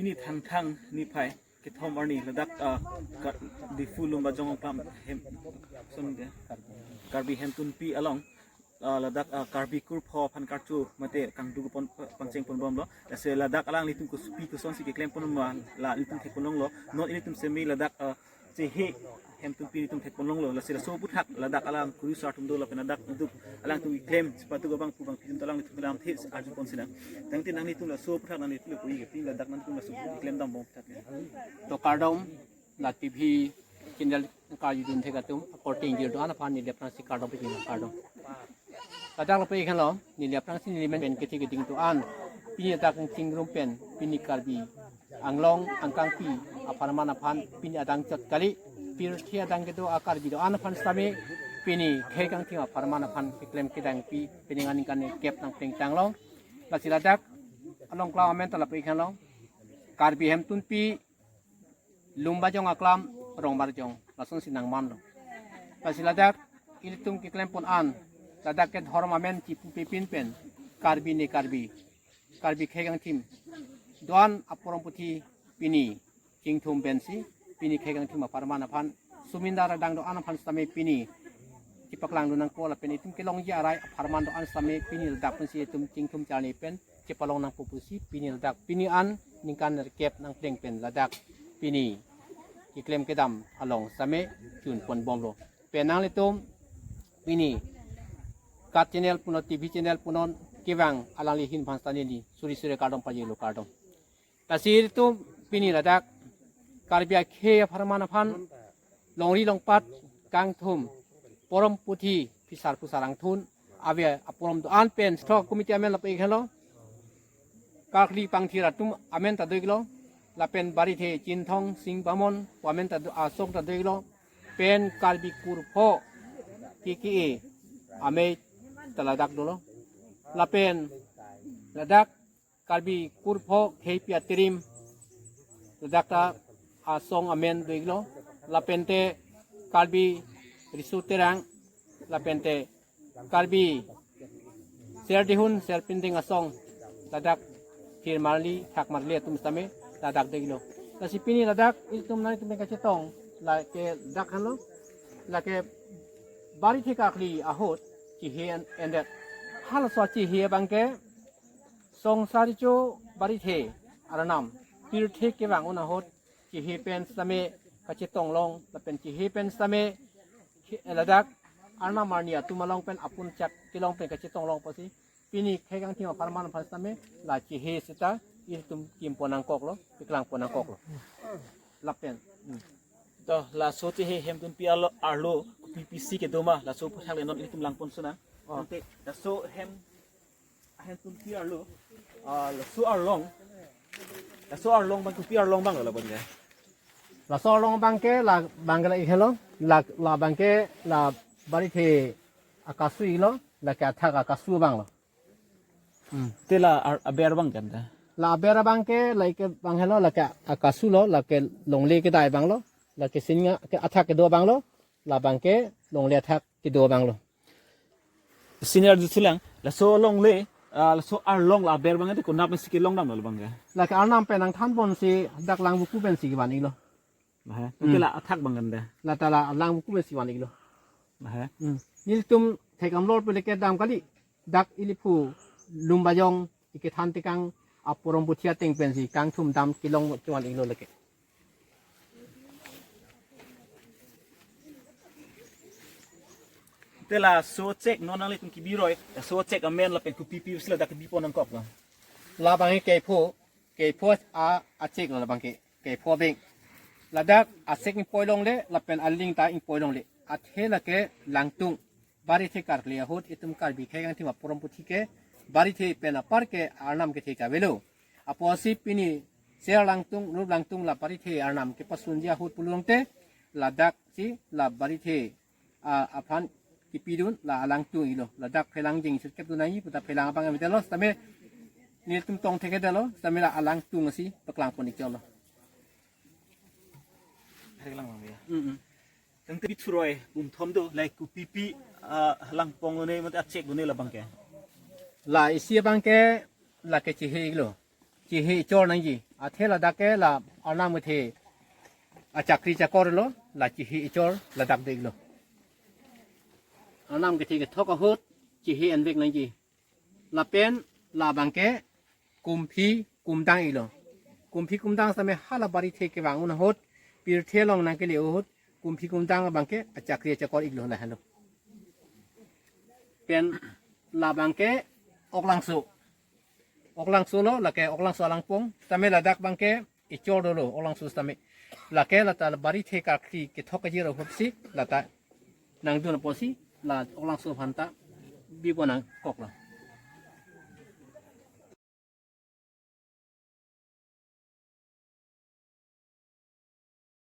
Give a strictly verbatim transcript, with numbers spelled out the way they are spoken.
Ni Thangthang niphai kethom arni ladak, ah, Ka-, Diphu Lumbajong Aklam hem, son de, Karbi Hemtunpi along, ah, ladak, ah, Karbi kurpho aphan karcho mate kangduk pon, pangcheng ponbomlo. Lasi ladak alanglitum kopi kosonsi keklem pon ma la ilitum thekponlonglo. Non ilitum semi ladak, ah, Chehe Hemtunpi ilitum thekponlonglo. Lasi laso aphuthak ladak alang kurusar atum do lapen ladak duk alangtum keklem sipatu gabang pu bang pidum talang ilitum lamthe arju pon sinang. Tangte nanglitum laso aphuthak nanglitum le pui ke pin ladak nanglitum laso keklem dambom aphuthak. To kardom, la T V channel karjudun thek atum, akorte ingjir do-an aphan neli aphrangsi kardom pajirlo, kardom. Ladak lapu ikhanlo, neli aphrangsi neli men pen kethe keding do-an, pini ladak chingrum pen, pini Karbi Anglong angkangpi apharman aphan, pini adang chot kali, pirthe adang kedo a Karbi do-an aphan sitame, pini khei kangthim apharman aphan keklem kedampi, pini aningkan kep nangpleng tanglong. Lasi ladak along klau amen ta lapu ikhanlo, Karbi Hemtunpi, Lumbajong Aklam, Rongbarjong, lasonsi nangmanlo. Lasi ladak ilitum keklem pon an, ladak ke dhorom amen chipu pipin pen, Karbi ne Karbi, Karbi khei kangthim do-an aporom puthi pini chingthum pensi, pini khei kangthim apharman aphan, sumindar adang do-an aphan sitame pini chipaklang do nangpo lapen itum kelongji arai apharman do-an sitame pini ladak pensi itum chingthum charni pen chipalong nangpo pusi pini ladak pini an ningkan nerkep nangpleng pen ladak pini keklem kedam along sitame chun ponbomlo. Pen nanglitum pini kat channel punon, T V channel punon kevang alangli ahin aphan sitame neli suri suri kardom pajirlo, kardom. Lasi ilitum pini ladak Karbi akhei apharman aphan longri longpat kangthum porom puthi phisar phusar angthun ave aporom do-an pen sethok committee amen lapu ikhanlo, karkli pangthir atum amen ta do-iklo, lapen Barithe Chinthong Sing Bamon pu amen ta do, asong ta do-iklo, pen Karbi kurpho K K A amei ta ladak dolo, lapen ladak Karbi kurpho kheipi atirim ladak ta asong amen do-iklo, lapente Karbi Riso Terang, lapente Karbi Serdihun Serpinding asong ladak phir marli thak marli atum sitame ladak do-iklo. Lasi pini ladak ilitum nanglitum kachetong lake dak hanlo, lake Barithe karkli ahut chehe en-, endet. Halaso chehe abangke Songsaricho Barithe arnam pirthe kevang un ahut chehe pen sitame kachetong long, lapen chehe pen sitame ke-, ladak arnam arni atum along pen apun chak kelong pen kachetong long pusi pini khei kangthim apharman aphan sitame la chehe seta ilitum kim pon nangkoklo, keklang pon nangkoklo. Lapen. Hmm. To, laso chehe Hemtunpi arlo, arlo, kopi pisi kedo ma, laso aphuthak le non ilitum lang pon suna. Oh. Ante, laso hem, Hemtunpi arlo, ah, laso arlong, laso arlong abang kopi arlong abang lo labang ke? Laso arlong abangke, la abangke la ikhanlo, la, la abangke, la Barithe akasu iklo, lake athak akasu abanglo. Hmm. Te la ar-, aber abang kan ta? La aber abangke, la ike abang helo, lake akasu lo, lake longle kedai abanglo, lake singa ke athak kedo abanglo, la abangke longle athak kedo abanglo. Senior arju thulang, laso longle, ah, laso arlong la aber abang te konat pensi kelong damlo labang ke? Lake arnam pen nangthan ponsi dak Langvoku pensi kevan iklo. Nah, hmm. Oke la athak abang kan ta? La ta la Langvoku pensi van iklo. Nah. Hmm. Nelitum thek amlor pele kedam kali. Dak ili phu Lumbajong ikethan tekang aporom puthi ateng pensi kangthum dam kelong chuan iklo lake. Te laso chek non nanglitum kebiroi, laso chek amen lapen kopi pi pusi ladak kebi pon nangkoklo? La abangke kepho, kepho a, achek lo la abangke, kepho abeng. Ladak achek ingpoi longle, lapen aling ta ingpoi longle. Athe lake Langtung, Barithe karkli ahut itum Karbi khei kangthim aporom puthi ke, Barithe pen apar ke arnam kethe ke avelo. Apotsi pini Ser Langtung, Rup Langtung la Barithe arnam kepasunji ahut pulo tangte, ladak si la Barithe, ah, aphan kipidun la Langtung iklo. Ladak phelang jeng sirkep dunai, puta phelang abang avedetlo, sitame nelitum tong thekthedetlo, sitame la Langtung si paklang pon iklo. Hari lang bang ya. Mm-mm. Tangte bithuroi bumthom do, like kopi pi, ah, lang pon ne mate achek do ne labang ke? La isi abangke lake chehe iklo. chehe chor nangji. Athe ladak ke la Arnam kethe achakri chakor lo, la chehe chor ladak dei lo. Arnam kethe kethok ahut chehe envek nangji. Lapen labang ke kumphi kumdang ilo. Kumphi kumdang sitame hala barithe kevang un ahut, pirthe along nangkele ahut, kumphi kumdang abang ke achakri achakor iklo lahelo. Pen labang ke oklangso. Oklangso lo, lake oklangso alangpong. Sitame ladak abang ke echor dolo, oklangso sitame. Lake lata barithe karkli kethok kajir ahutsi, lata nangdun apotsi, la oklangso aphan ta bipo nangkoklo.